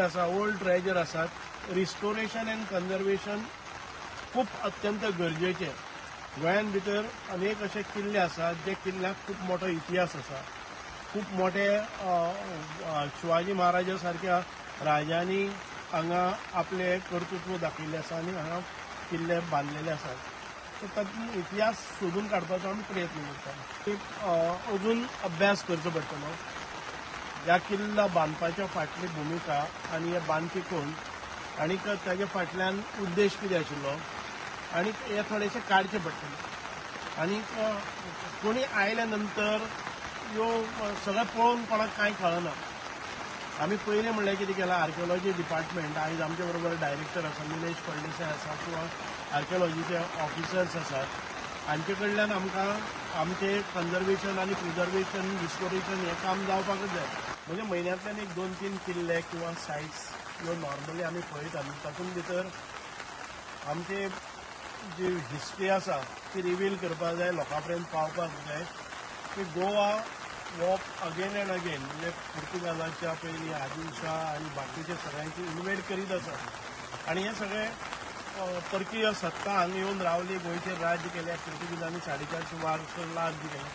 आसा, old treasure आसात, restoration and conservation खूब अत्यंत गरजेचें. गोंयान भितर अनेक अशे किल्ले आसात जे किल्ल्याक खूब मोठो इतिहास आसा. खूब मोठे शिवाजी महाराजा सारक्या राजांनी हांगा आपले कर्तृत्व दाखयल्लें आसा आनी हांगा किल्ले बांदलेले आसात. सो तातूंत इतिहास सोदून काडपाचो आमी प्रयत्न करता. अजून अभ्यास करचो पडटलो. ह्या किल्ला बांदपाच्या फाटली भुमिका आनी हे बांदपी कोण आनी ताच्या फाटल्यान उद्देश कितें आशिल्लो आनी हे थोडेशे काडचे पडटले. आनी कोणी आयल्या नंतर ह्यो सगळें पळोवन कोणाक कांय कळना. आमी पयलें म्हणल्यार कितें केलां, आर्किओलॉजी डिपार्टमेंट आयज आमचे बरोबर डायरेक्टर आसा निलेश फळदेसाय आसा किंवा आर्किओलॉजीचे ऑफिसर्स आसात, हांचे कडल्यान आमकां आमचें कन्जर्वेशन आनी प्रिजर्वेशन रिस्टोरेशन हें काम जावपाकच जाय. म्हणजे म्हयन्यांतल्यान एक 2-3 किल्ले किंवा सायट्स ह्यो नॉर्मली आमी पळयता. तातूंत भितर आमचे जी हिस्ट्री आसा ती रिवील करपाक जाय, लोकां पर्यंत पावपाक जाय की गोवा हो अगेन एंड अगेन म्हणजे पुर्तुगालाच्या पयलीं आदिलशाह आनी बाकीचे सगळ्यांची इन्वेड करीत आसा आनी हे सगळे परकीय सत्ता हांगा येवन रावली, गोंयचेर राज्य केलें पुर्तुगीजांनी 450 वर्सां राज्य केलें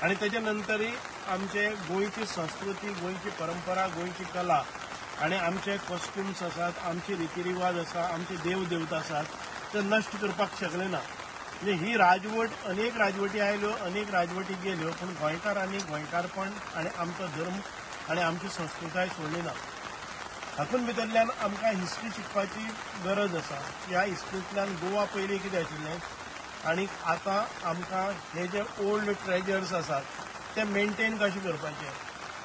आनी तेच्या नंतरय आमचे गोंयची संस्कृती, गोंयची परंपरा, गोंयची कला आनी आमचे कॉस्ट्युम्स आसात, आमचे रितीरिवाज आसा, आमचे देव देवता आसात ते नश्ट करपाक शकले ना. म्हणजे ही राजवट अनेक राजवटी आयल्यो, अनेक राजवटी गेल्यो, पूण गोंयकारांनी गोंयकारपण आनी आमचो धर्म आनी आमची संस्कृताय सोडली ना. हातूंत भितरल्यान आमकां हिस्ट्री शिकपाची गरज आसा. ह्या हिस्ट्रींतल्यान गोवा पयलीं कितें आशिल्लें आनी आतां आमकां हे जे ओल्ड ट्रेजर्स आसात ते मेनटेन कशें करपाचे,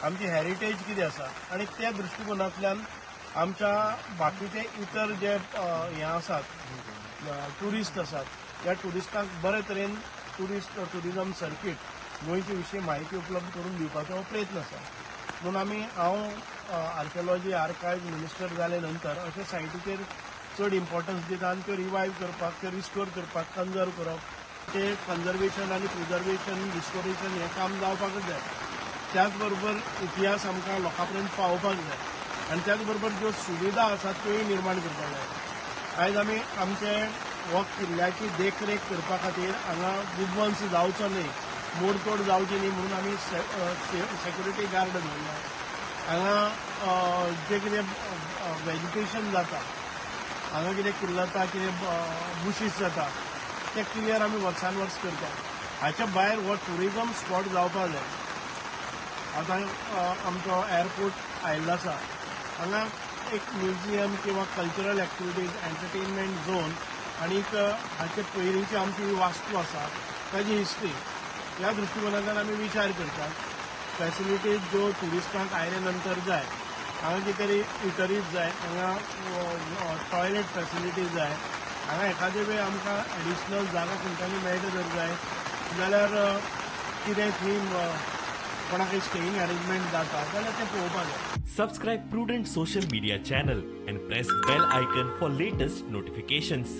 आमची हॅरिटेज कितें आसा आनी त्या दृश्टिकोनांतल्यान आमच्या बाकीचे इतर जे हे आसात ट्युरिस्ट आसात, ह्या ट्युरिस्टांक बरे तरेन ट्युरिजम सर्कीट गोंयचे विशीं म्हायती उपलब्ध करून दिवपाचो हो प्रयत्न आसा. म्हणून आमी हांव आर्किओलॉजी आर्कायव मिनिस्टर जाले नंतर अशे सायटीचेर चड इम्पॉर्टन्स दिता आनी त्यो रिवायव करपाक, त्यो रिस्टोर करपाक, कन्जर्व करप, ते कन्जर्वेशन आनी प्रिजर्वेशन रिस्टोरेशन हें काम जावपाकच जाय. त्याच बरोबर इतिहास आमकां लोकां पर्यंत पावोवपाक जाय आनी त्याच बरोबर ज्यो सुविधा आसात त्योय निर्माण करपाक जाय. आयज आमी आमचे हो किल्ल्याची देखरेख करपा खातीर हांगा विध्वंस जावचो न्हय, मोडतोड जावची न्हय म्हणून आमी सेक्युरिटी गार्ड दवरला. हांगा जें कितें वेजिटेशन जाता, हांगा कितें किल्लता, कितें बुशीस जाता तें क्लियर आमी वर्सान वर्स करता. हाच्या भायर हो ट्युरिजम स्पॉट जावपाक जाय. आतां आमचो एअरपोर्ट आयिल्लो आसा, हांगा एक म्युझियम किंवा कल्चरल एक्टिविटीज, एंटरटेनमेंट झोन आनीक हाचे पयलींची आमची वास्तू आसा ताजी हिस्ट्री ह्या दृश्टिकोनांतल्यान आमी विचार करतात. फॅसिलिटीज ज्यो ट्युरिस्टांक आयले नंतर जाय, हांगा कितें तरी इटरीज जाय, हांगा टॉयलेट फॅसिलिटीज जाय, हांगा एखादे वेळ आमकां एडिशनल जागा खंयच्यानी मेळटा जर जाय जाल्यार कितें थंय कोणाकय स्टेईंग अरेंजमेंट जाता जाल्यार तें पळोवपाक जाय. Subscribe Prudent social media channel and press bell icon for latest notifications.